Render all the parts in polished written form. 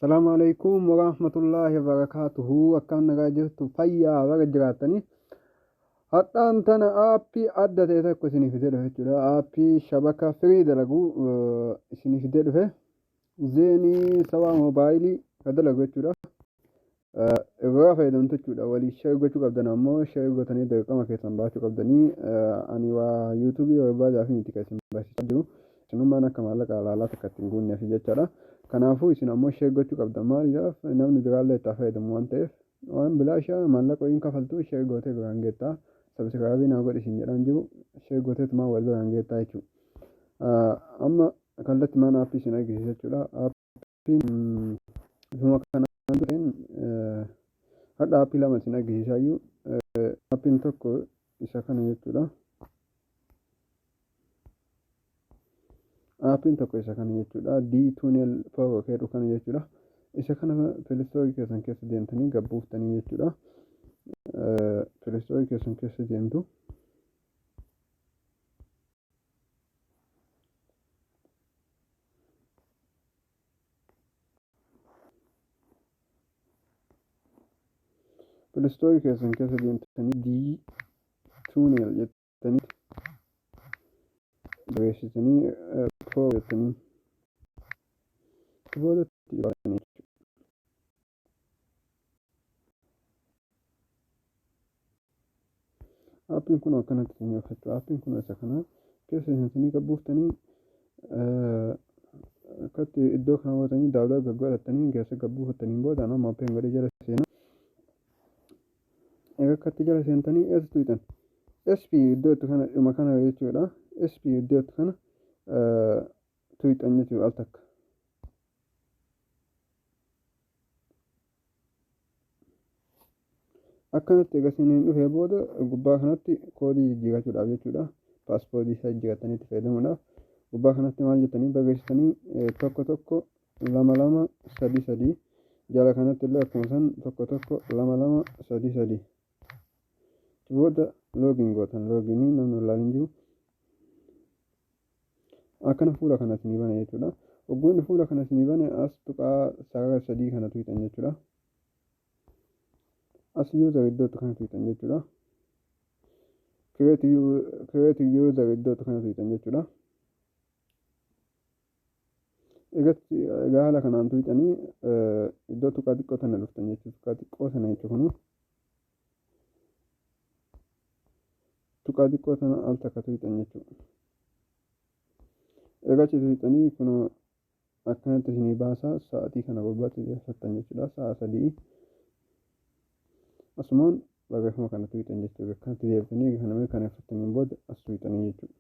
Salaamu alaikum warahmatullaahi wabarakaatuhu. Akkam nagaa jirtu? Fayyaa baga jiraattanii. Hadhaan tana aappii adda ta'e tokko isinii fidee dhufe jechuudha. Aappii shabaka firii dalagu isinii fidee dhufe. Zeenii sabaa moobaayilii ka dalagu jechuudha. Irraa fayyadamtu jechuudha. Walii share gochuu qabdan ammoo share gootanii dirqama keessan baachuu qabdanii. Ani waa yuutuubii barbaadaa fi miti kan isin barsiisaa jiru. Isinummaan akka maallaqa halaalaa takka ittiin guunneef jechaadha. Kanaafuu isin ammoo share gochuu qabdan. Maaliidhaaf? Namni biraallee itti haa fayyadamu waan ta'eef. Waan bilaasha maallaqa wayiin kafaltu share gootee biraan geetta. Sabsiraabii naa godhi isin jedhaan jiru share gooteetumaa wal biraan geettaa jechuudha. Amma kallattimaan aappii isin argisiisa jechuudha. Aappiin bifuma kanaan dhufeen hadha aappii lama isin argisiisaayyuu. Aappiin tokko isa kana jechuudha. Aappiin tokko isa kana jechuudha. D Tunnel Pro jedhu kana jechuudha. Isa kana Play keessan keessa deemtanii gabbuuftanii jechuudha. Play keessan keessa deemtu. Play keessan keessa deemtanii D Tunnel jettanii barreessitanii Pro jettanii boodatti baatanii jechuudha. Aappiin kun akkanatti isin gaafachuu. Aappiin kun isa kana keessa seentanii gabbuuftanii akkatti iddoo kana gootanii daawwii gaggodhattanii keessa gabbuufattaniin booda nama aappiin godhee jala seena. Egaa akkatti jala seentanii eessa tuqxan? SP iddoo itti kana dhuma kana jechuudha. SP iddoo itti kana tuqxan jechuudha al takka. Akkanatti egaa isiniin dhufee booda gubbaa kanatti koodii jijjiirachuudhaaf jechuudha. Paaspoortii isaa jijjiirattanii itti fayyadamuudhaaf gubbaa kanatti maal jettanii barreessitanii 1 1 2 2 3 3, jala kanatti illee akkuma san 1 1 2 2 3 3 booda loogiin gootan. Loogiinii namni wallaalu hin jiru. Akkana fuula kana isinii bane jechuudha. Hogguu inni fuula kana isinii bane as tuqaa sarara sadii kana tuqxan jechuudha. As user iddootti kana tuqxan jechuudha. Create user iddootti kana tuqxan jechuudha. Egaa haala kanaan tuqxanii iddoo tuqaa xiqqoo tana dhuftan jechuudha. Tuqaa xiqqoo sana jechuudha kun. Tuqaa xiqqoo tana al takka tuqxan jechuudha. Egaa achi tuqxanii kun akkanatti isinii baasa. Sa'aatii kana gubbaatti xiyyeeffattan jechuudha. Sa'a 3 asumaan barreeffama kana tuqxan jechuudha. Akkanatti deebitanii kana mirkaneeffattaniin booda as tuqxanii jechuudha.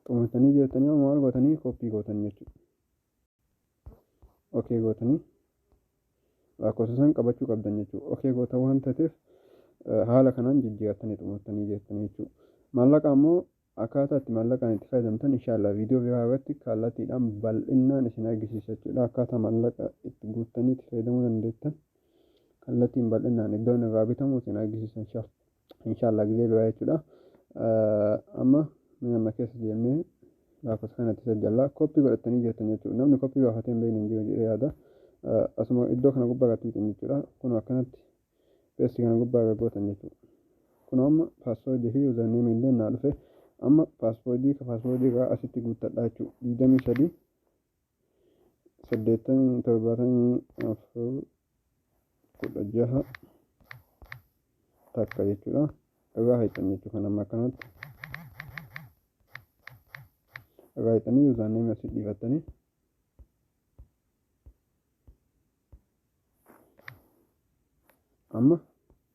Xumurtanii jirtanii amma maal gootanii? Koppii gootan jechuudha. Okee gootanii lakkoofsa san qabachuu qabdan jechuudha. Okee gootan waan taateef haala kanaan jijjiirattanii xumurtanii jirtanii jechuudha. Maallaqa ammoo akkaataa itti maallaqaan itti fayyadamtan inshaallah viidiyoo biraa irratti kallattiidhaan bal'innaan isin argisiisa jechuudha. Akkaataa maallaqa itti guuttanii itti fayyadamuu dandeettan kallattiin bal'innaan iddoon irraa bitamu isin argisiisa inshaallah gizee biraa jechuudha. Amma mee amma keessa deemnee lakkoofsa kanatti sajjallaa koppii godhattanii jirtan jechuudha. Namni koppii baafatee hin beekne hin jiru jedhee yaada. Asuma iddoo kana gubbaa irratti tuqxan jechuudha. Kun akkanatti peestii kana gubbaa irra gootan jechuudha. Kun amma paaspoortii fi yuuzarneemii illee naa dhufe. Amma paaspoortii ka paaspoortii irraa asitti guuttadha jechuudha. 23 80 74 16 1 jechuudha. Irraa hiixan jechuudha kan amma akkanatti. Irraa hiixanii yuuzarneemii asii dhiifattanii. Amma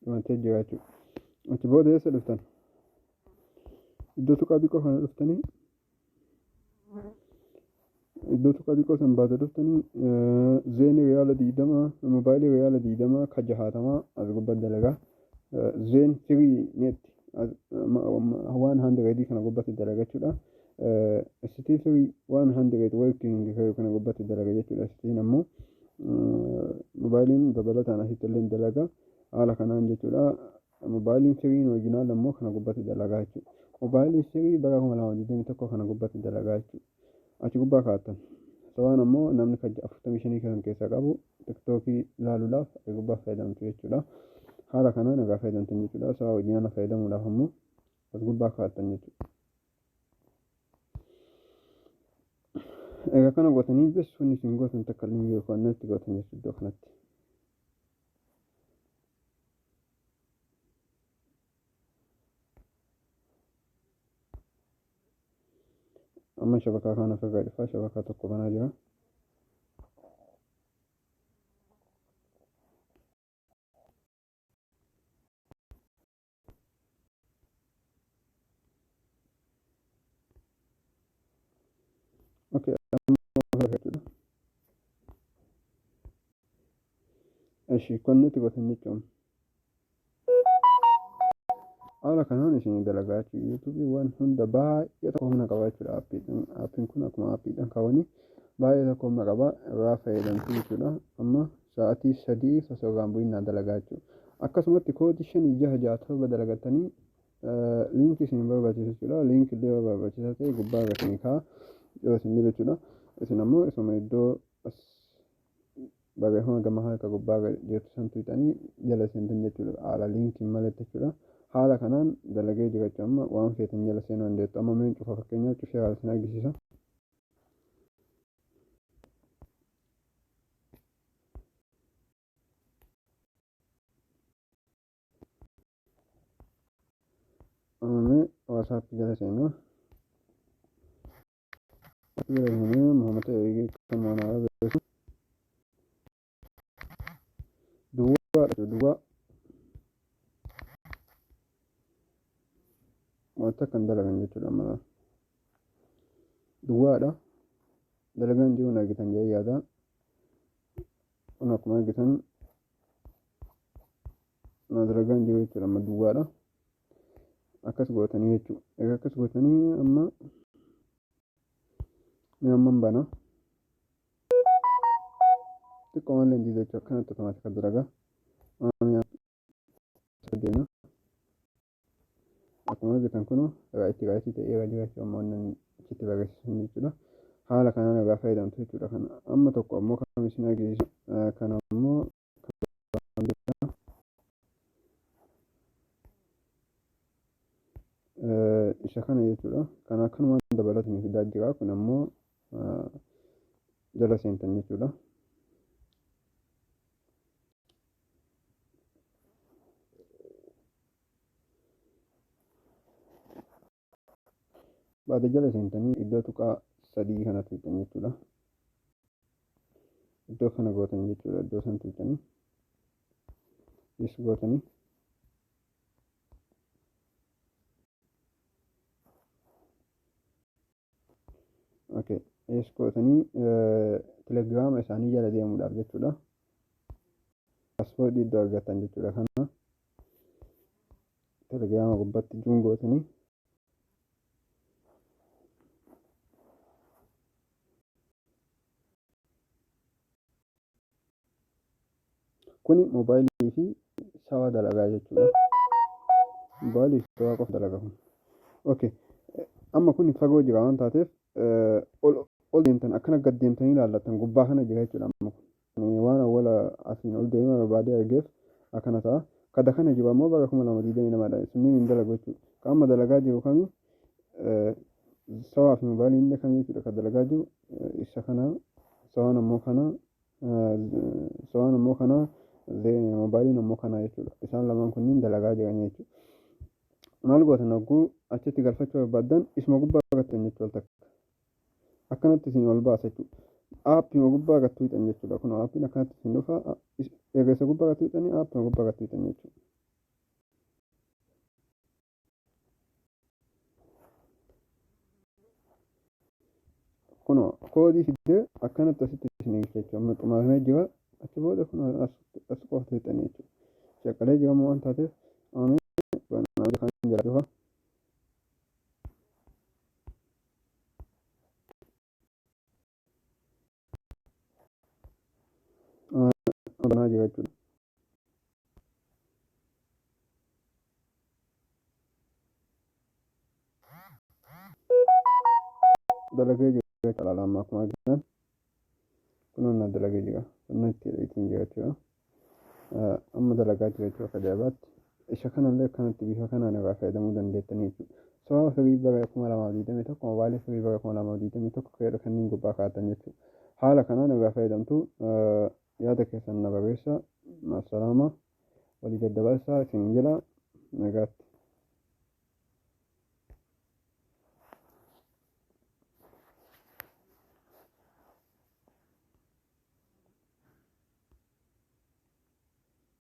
dhumatee jira jechuudha. Achi booda eessa dhuftan? Iddoo tuqaa xiqqoo kana dhuftanii, iddoo tuqaa xiqqoo san baata dhuftanii, zeenii riyaala 20, moobaayilii riyaala 20 ka 60 as gubbaa dalagaa. Zeen firii net 100 kana gubbatti dalaga jechuudha. Sitii firii 100 working kana gubbatti dalaga jechuudha. Sitiin ammoo moobaayiliin dabalataan asitti illee dalaga haala kanaan jechuudha. Moobaayiliin firiin oriijinaal ammoo kana gubbatti dalagaa jechuudha. Moobaayilii firii bara 2021 kana gubbatti dalagaa jechuudha. Achi gubbaa kaa'attan. Sawaan ammoo namni kan 45 kan keessaa qabu tiktookii ilaaluudhaaf gubbaa fayyadamtu jechuudha. Haala kanaan egaa fayyadamtan jechuudha. Sawaa wajjin ala fayyadamuudhaaf ammoo as gubbaa kaa'attan jechuudha. Egaa kana gootanii bes wanni isin gootan takka illee hin jiru kan natti gootan jechuudha iddoo kanatti. Amma shabakaa kaan ofirraa cufaa shabakaa tokko banaa jira. Okay, amma ofirraa jechuudha. Eshi kun nuti gootan jechuun. Haala kanaan isin dalagaa jechuudha. Yuutuubii waan hunda baay'ee tokko humna qaba jechuudha. Aappiin kun akkuma aappiidhaan kaawwanii baay'ee tokko humna qaba irraa fayyadamtu jechuudha. Amma sa'aatii 3 osoo irraan bu'innaa dalagaa jechuudha. Akkasumatti koodii 5 6 6 7 dalagattanii liinkii isin barbaachisu jechuudha. Liinkii illee yoo barbaachisaa ta'e gubbaa irra isin kaa'a yoo isin dhibe jechuudha. Isin ammoo isuma iddoo as barreeffama gama harka gubbaa irra jirtu san tuqxanii jala seentan jechuudha. Haala liinkiin maletti jechuudha. Haala kanaan dalagee jira jechuudha. Amma waan feetan jala seenuu dandeettu. Amma meen cufa fakkeenyaaf cufee haala isin argisiisa. Amma mee WhatsApp jala seenaa. Jala seenee Muhammad Eegee kan waan haaraa beeku. Duwwaa duwwaa wanta kan dalagan jechuudha amma duwwaadha. Dalagaan jiruun argitan jedhee yaada. Kun akkuma argitan dalagaan jiru jechuudha amma duwwaadha. Akkas gootanii jechuudha. Egaa akkas gootanii amma mee amman bana. Xiqqoo malee hin diidu jechuudha. Akkanatti otomaatika dalagaa. Deema. Akkuma argitan kun raayitii raayitii ta'ee jira jechuudha. Amma wannan achitti barreessisan jechuudha. Haala kanaan irraa fayyadamtu jechuudha. Kana amma tokko ammoo kan isin argisiisu kana ammoo isa kana jechuudha. Kana akkanumaan dabalatanii fidaa jira. Kun ammoo jala seentan jechuudha. Baada jala seentanii iddoo tuqaa sadii kana tuqxan jechuudha. Iddoo kana gootan jechuudha. Iddoo san tuqxanii. Yes gootanii. Okay. Yes gootanii telegiraama isaanii jala deemuudhaaf jechuudha. Paaspoortii iddoo argattan jechuudha kana. Telegiraama gubbatti juun gootanii. Kuni moobaayilii fi sawa dalagaa jechuudha. Moobaayilii fi sawa qofa dalaga kun. Okay. Amma kun fagoo jira waan taateef ol ol deemtan akkana gad deemtanii ilaallattan gubbaa kana jira jechuudha amma kun. Waan awwala asiin ol deemee barbaadee argeef akkana ta'a. Kada kana jiru ammoo bara 2022 dha. Sunniin hin dalagu jechuudha. Ka amma dalagaa jiru kami sawaa fi moobaayiliin illee kami jechuudha ka dalagaa jiru isa kana sawaan ammoo kana sawaan ammoo kana moobaayiliin ammoo kana jechuudha. Isaan lamaan kunniin dalagaa jiran jechuudha. Maal gootan hogguu achitti galfachuu barbaaddan isuma gubbaa argattan jechuudha al takka. Akkanatti isin ol baasa jechuudha. Aappima gubbaa gad tuqxan jechuudha. Kun aappiin akkanatti isin dhufa. Erga isa gubbaa gad tuqxanii aappima gubbaa gad tuqxan jechuudha. Kunoo koodii fiddee akkanatti asitti isin eegsiisa jechuudha. Amma xumuramee jira. Achi booda kunoo as qofa tuqxanii jechuudha. Shaqqalee jira waan taateef ameen kan jala dhufa. Banaa jira jechuudha. Dalagee jira jechuudha amma akkuma argitan. Kunoo na dalagee jira. Kunoo itti ittiin jira jechuudha. Amma dalagaa jira jechuudha akka ajaa'ibaatti. Isa kanallee akkanatti bifa kanaan irraa fayyadamuu dandeettanii jechuudha. Sababa free bara 2021, moobaayilii free bara 2021 keedha kanneen gubbaa kaa'atan jechuudha. Haala kanaan irraa fayyadamtu. Yaada keessan na barreessa. Massalaama, walii daddabarsaa isin jira, nagaatti.